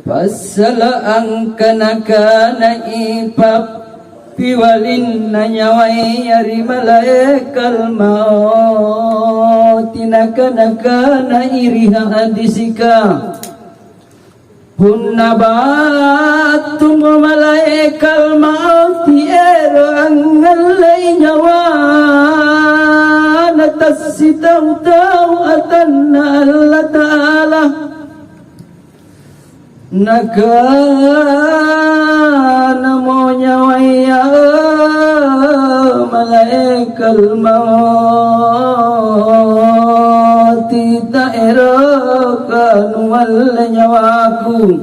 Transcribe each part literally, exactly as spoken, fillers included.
Passala' angkana-kanai pappiwalinna nyawaya ri malaekal mauti, nakana-kanai ri hadisika, "Punna battumo malaekal mauti ero' angngallei nyawana tassitau-tau atanNa Allata'ala." Nakanamo nyawaya, "Malaekal mauti, taeroka nualle nyawaku.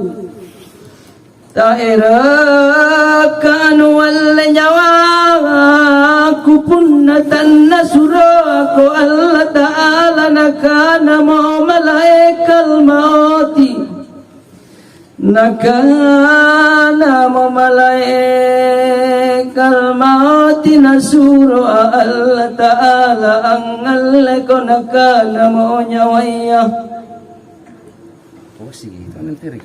Taeroka nualle nyawaku punna tannasuroako Allata'ala." Nakanamo malaekal mauti, Nakanamo malaekal mauti, "Nasuro Allata'ala angngalleko." Nakanamo nyawaya, "Posiki, tangang tiri."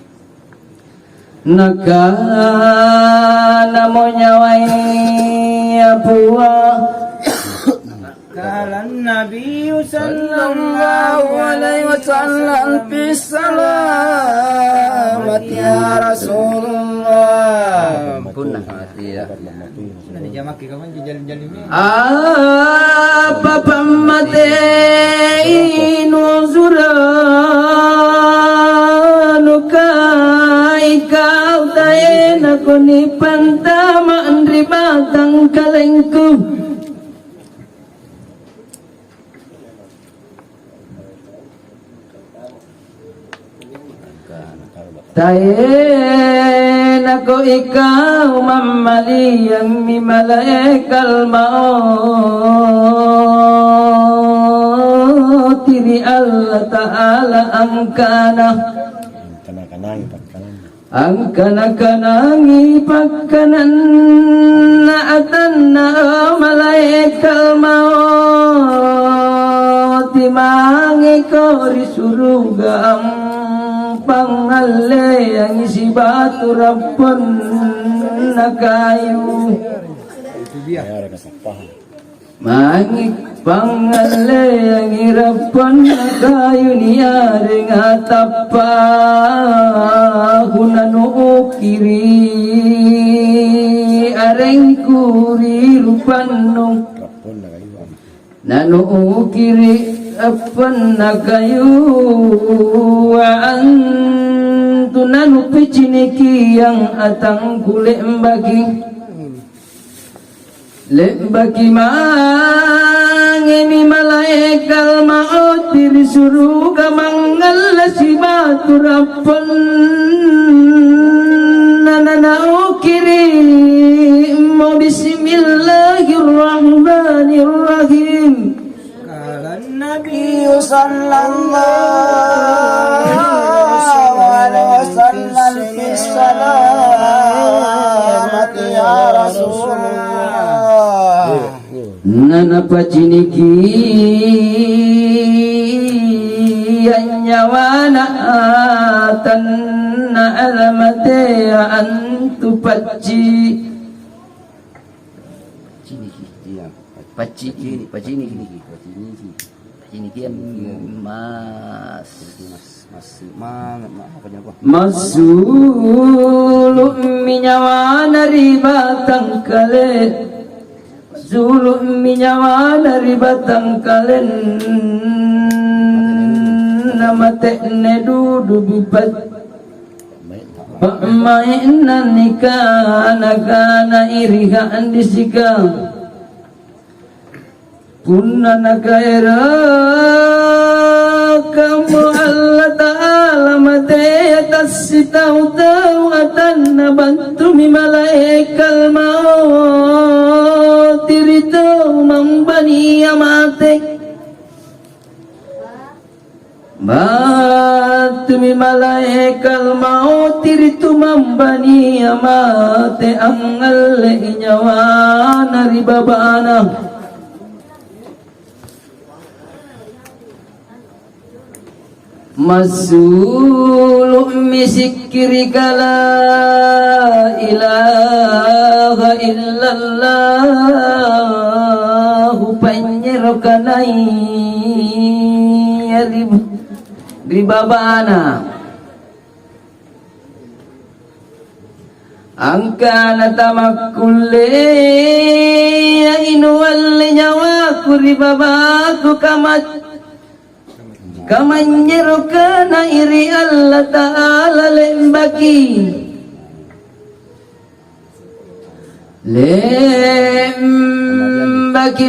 Nakanamo nyawaya, "Puang." Qala Nabiyyu sallallahu alaihi wasallam, "Fis salamati ya Rasulullah." Punna mati ya. Apa pammatei nuzuranuka, ikau taenako nipantama' ri batangkalengku? Taenako ikau mammaliammi malaekal mauti ri Allata'ala angkana, Kana-kanangi pakkananna. Angkana-kanangi pakkananna atanna malaekal mauti, mangeko ri suruga ampangngalleangi sibatu rapponna kayu. Itu dia. Mangi pangngalleangi rapponna kayu niarenga tappahu, nanuukiri arengku ri rupannu. Nanuukiri rapponna kayua antu, nanupicinikiang atangku le'baki. Le'baki mangemi malaekal mauti ri suruga mangngalle sibatu rapponna, nanaukiri'mo, "Bismillahirrahmanirrahim." Qala Nabiyyu sallallahu alaihi wasallam, "Fis salamati ya Rasulullah." Nanapaciniki anynyawana atanna alamatea antu pacci-, Paciniki. Iya. Pacci-, Paciniki. Paciniki. Paciniki. Paciniki ya, iya. Mas-, mas-, ma-, ma-, apa jeneng, apa? Massulu'mi nyawana ri batangkale. Sulu'mi nyawana ri batangkalenna mate'ne dudu bipa-, Pa'mai'na nikana-kanai ri hadisika, "Punna Nakaerokammo Allata'ala matea tassitau-tau atanna, battumi malaekal mauti ri tau mambania mate." Battumi malaekal mauti ri tumambania mate, angngallei nyawana ri babana. Massulu'mi sikkirika la ilaha illallah, panynyero kanaya ri, ri babana. Angkana tamakkullea inualle nyawaku ri babaku kama-, kamanynyero kanai ri Allata'ala le'baki. Le'baki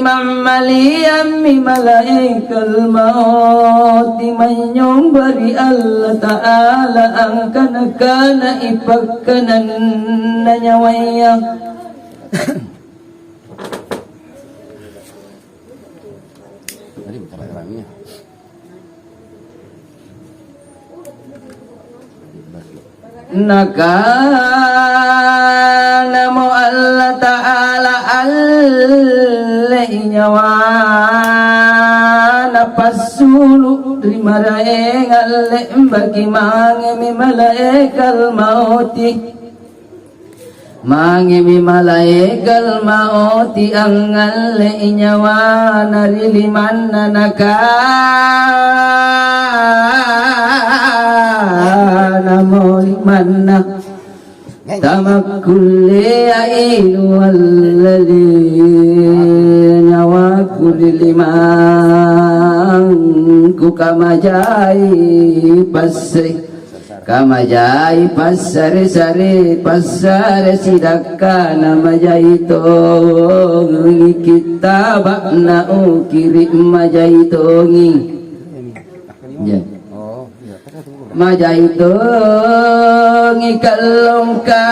mammaliammi malaekal mauti manynyomba ri Allata'ala angkana-kanai pakkananna nyawaya. Nakanamo Allata'ala, "Allei nyawana passulu' ri maraenga, le'baki mangemi malaekal mauti." Mangemi malaekal mauti angngallei nyawana ri limanna, nakanamo limanna, "Tamakkulleai nuallele nyawaku ri limangku kamajai passe." Kamajai passare-sare, passare sidakka, namajai tongi kittaba naukiri, majai tongi. Ya. Majai tongi kallongka,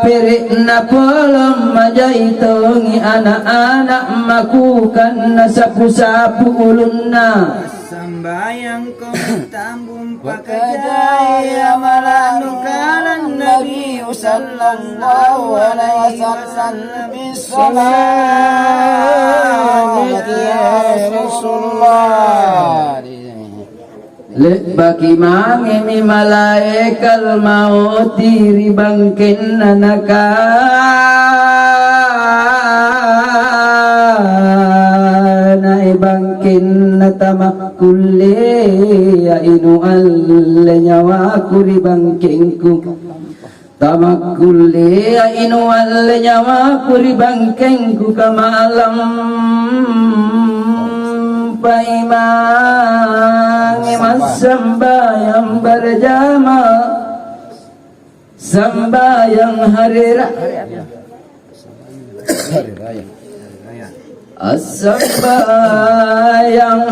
pere' napolong, majai tongi ana'-ana' makukanna sapu-sapu ulunna. Sambayangko tambung pakajai amalanu kalan Nabi sallallahu alaihi wasallam. Bissalati ya Rasulullah. Le'baki mangemi malaekal mauti ri bangkenna, nakanai bangkenna, "Tamakkulleai nualle nyawaku ri bangkengku." Tamakkulleai nualle nyawaku ri bangkengku kamalang. Paimangi massambayang berjamaah, sambayang hari ra-, Assambayang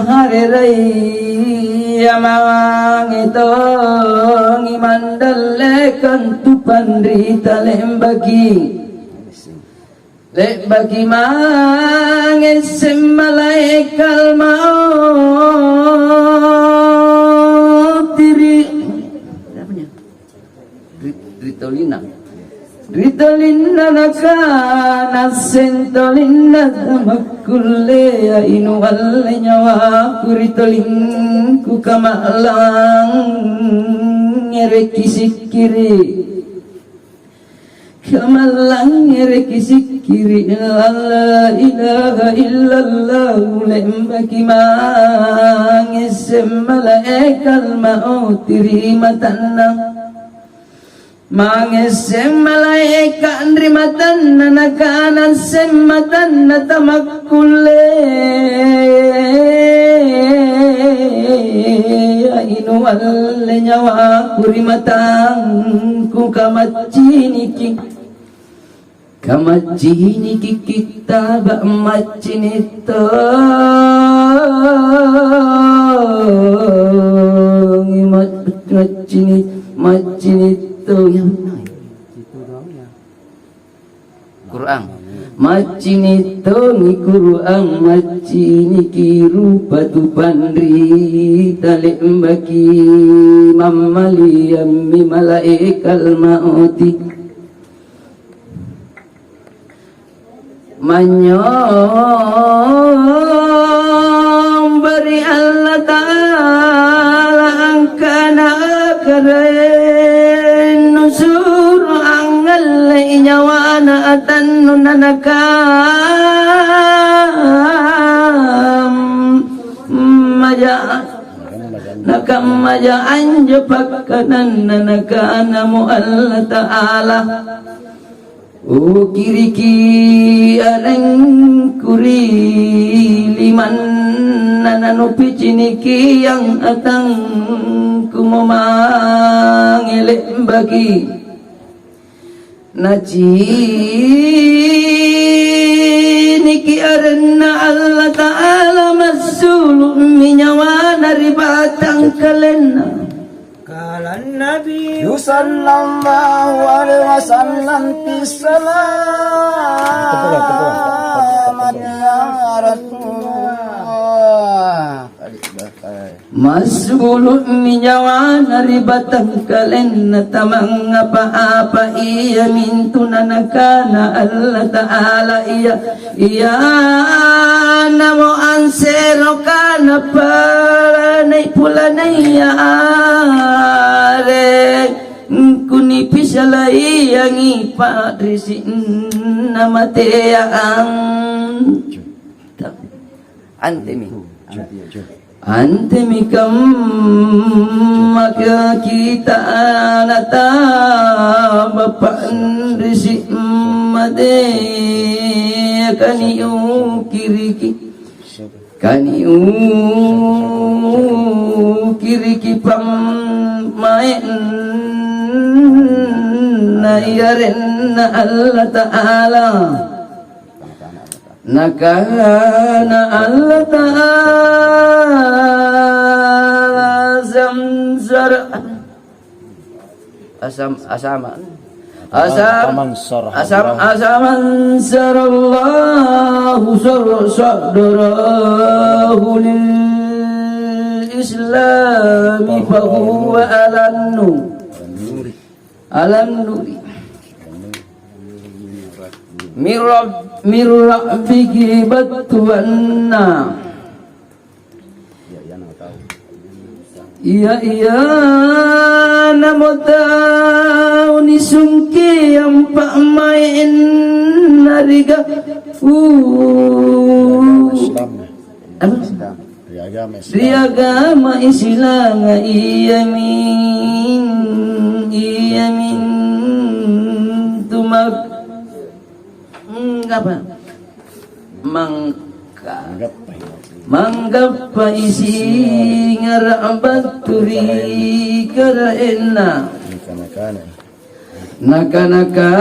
hari raya mange tongi mandallekang tu panrita le'baki. Le'baki mange isseng malaekal mauti ri Ri, ri tolinna. Ri tolinna nakana, "Seng tolinna tamakkulleai nualle nyawaku ri tolingku, kama'lang ngereki sikkiri'." Kama'lang ngereki sikkiri', la ilaha illallah, le'baki mange isseng malaekal mauti ri matanna. Mange isseng malaeka' ri matanna, nakana isseng matanna, "Tamakkulleai nualle nyawaku ri matangku, kamacciniki." Kamacciniki kittaba, maccini' tongi, mac-, maccini', maccini' tongi. Qur'an. Maccini' tongi Qur'an, macciniki rupa tu panrita le'baki mammaliammi malaekal mauti. Manynyomba ri Allata-, Tannu nanakammaja, nakammaja anjo pakkananna nakanamo Allata'ala, "Ukiriki arengku ri limanna nanupicinikiang atangkumo mange le'baki." Naciniki arenna Allata'ala, massulu'mi nyawana ri batangkalenna. Qala an-Nabiyyu sallallahu alaihi wasallam, "Fi salamati ya Rasulullah." Massulu'mi nyawana ri batangkalenna tamangngapa-apa, iamintu nanakana Allata'ala, ia, ianamo anseroka napalanai-pulanaiya areng, kunipisalaiangi pa'risi'na mateang. Antemi. Antemi kamma kita anata bapa' anrisi' mate, kaniukiriki, kaniukiriki pammaenna iarenna Allata'ala. Nakana Allata'ala, "Zamzar-, asam-, asama-, asam-, Aman sarah asam-, Allah. Asaman sarallahu sar-, sadrahu lil Islami fahuwa alannu." Alam nuri. Mirab-, mirabbihi battuanna. Iya, iya, namo tau nisungkeang pa'maenna ri ga-, uh. Apa? Ri agama Islam. Ri agama Islam, iamin, iamintu mak-, mm, apa? Mangka-, Manggappai. Manggappai singara' battu ri karaenna. Ri kana-kana. Naka-naka,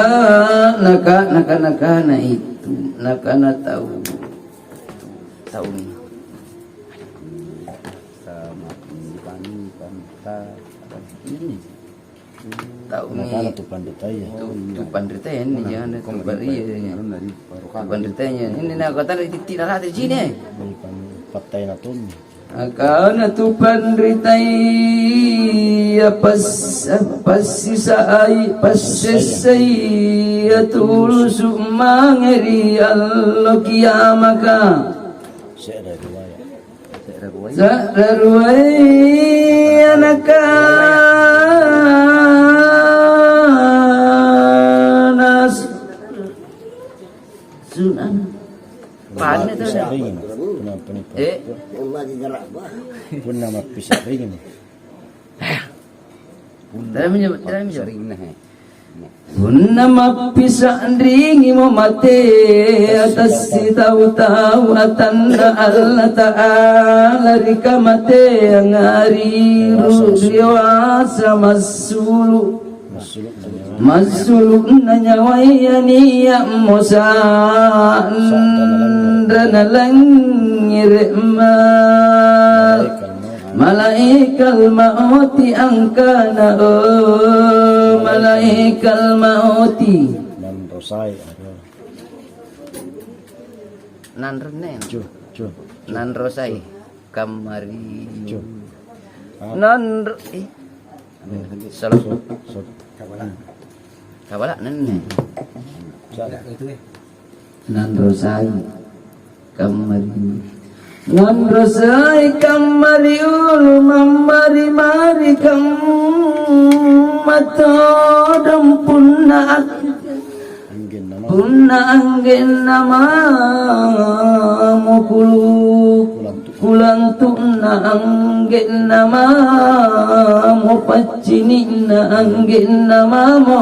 naka, naka-nakana itu, nakana tau, taunna. Sama, bukan, bukan, ta-, ini. Taunna. Nakana tu panritaya. Tu, tu panritaya ini, jangan tu panritaya. Tu panritaya. Ini nakatana titti narate cine. Bukan, pattaina tonni. Nakana tu panritaya, pas-, passisai, passessai atulusu' mange ri allo kiamaka. Se're ruaya. Se're ruaya nakana s-, sunan. Punna mappisa' ringi. Punna, punna, punna. Eh? Punna mappisa' ringi. Punna mappisa' ringi, he. Punna mappisa' ringimo mate atas sitau-tau atanna Allata'ala ri kamateanga ri ru-, riwasa massulu'. Massulu'na nyawaya nia'mo sa'ra nalangngere'ma malaikal mauti angkana, "O malaikal mauti." Nanrosai, aduh. Nanrene. Cu, cu, cu. Nanrosai. Cu. Kammari. Cu. Ah. Nanro-, eh. Salah. Sot, sot. Kabala' nenne. Nanrosai kammari. Nanrosai kammari ulu mammari-mari kamma todong punna ak-, Punna anggenna mamo kulu-, kulantu'na anggenna mamo, paccini'na anggenna mamo,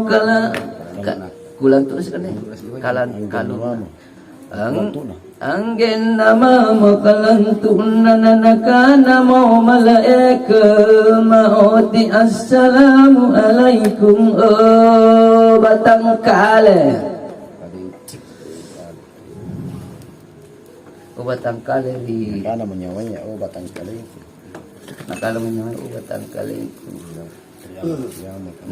kala-, ka-, kulantu'na sikali. Kalan-, kalunna. Ang-, anggenna mamo kalantu'na, nanakanamo malaeka mauti, "Assalamualaikum, o batangkale." O batangkale ri. Nakanamo nyawaya, "O batangkalengku." Nakanamo nyawaya, "O batangkalengku."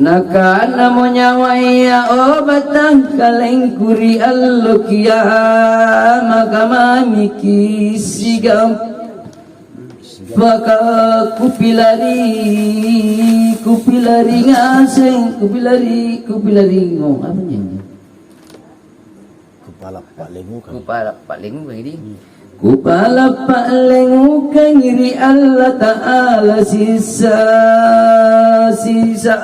Nakanamo nyawaya, "O batangkalengku, ri allo kiamaka mamiki siagang." Maka kupilari, kupilari ngaseng, kupilari, kupilari ngo-, apa nyanyi? Kupala pa'lengukang. Kupala pa'lengukang ini. Kupala pa'lengukang ri Allata'ala sisa, sisa.